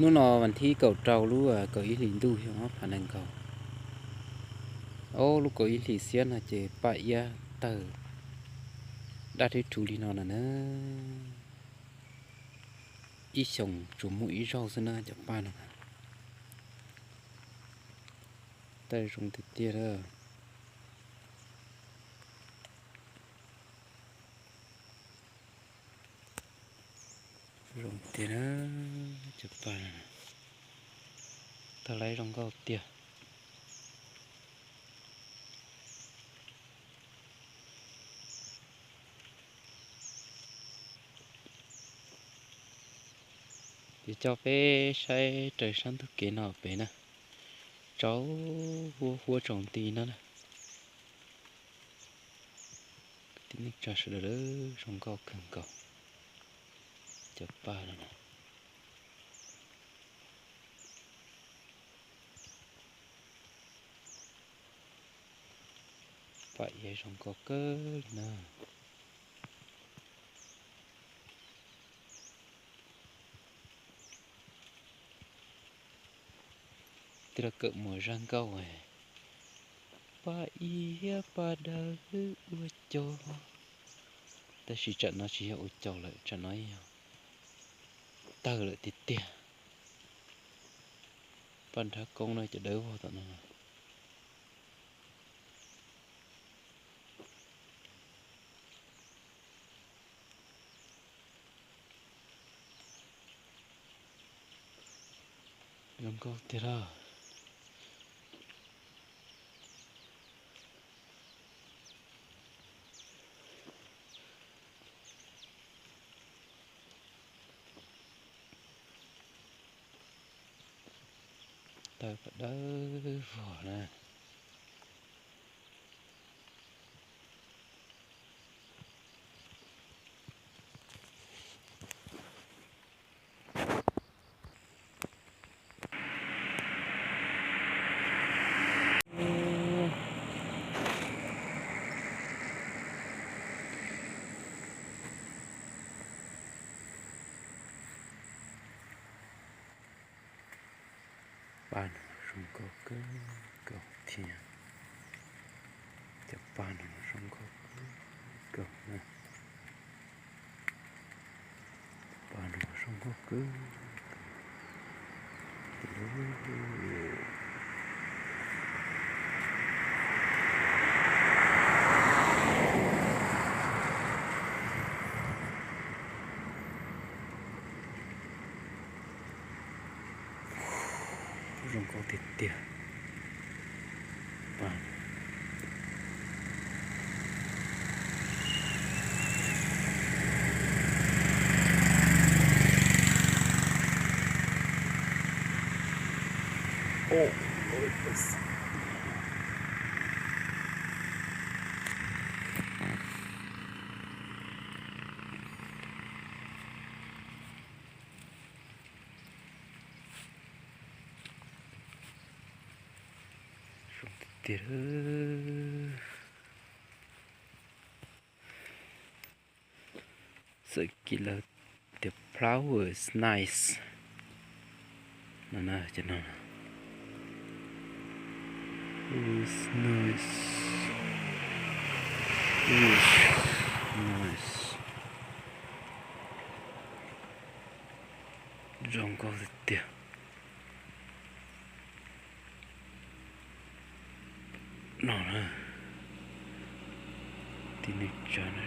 Hnub no vas thib kaum rau lub kaum ib hlis ntuj xyoo ob phav nees nkaum. Ob lub kaum ib hlis xiab no ces paj iab tawg daj rhwb rhuv li no lawm na. Ib xyoos tsuas muaj ib zaug xwb na cov paj no. Tawg zoo tiag tiag. Zoo tiag na, cov paj no tawg laib zoo nkauj tiag. Ces coj peb saib raws sab ntug kev no pem na, tsaus huab huab tsaus nti no na. Tib neeg tsa sawv daws, zoo nkauj kawg nkaus cov paj no na. Paj iab zoo nkauj kawg li na. Tij laug Kawm Muas zaj nkauj, paj iab paj dawb ua caus. Tab sis tsam no tsis yog ua caus lawm, tsam no yog tawg lawm tiag tiag. Paj nrab koob no cov dawb vog tom no. Zoo nkauj tiag lauj. Tawg paj dawb vog na. Paj no zoo nkauj kawg nkaus thiab. Cov paj no zoo nkauj kawg nkaus na. Paj no zoo nkauj kawg nkaus. Zoo nkauj tiag tiag. Zoo tiag tiag. Txawm kis lawv tias flowers nice no na, cov no nice, nice, zoo nkauj tiag tiag. No na, tib neeg tsa no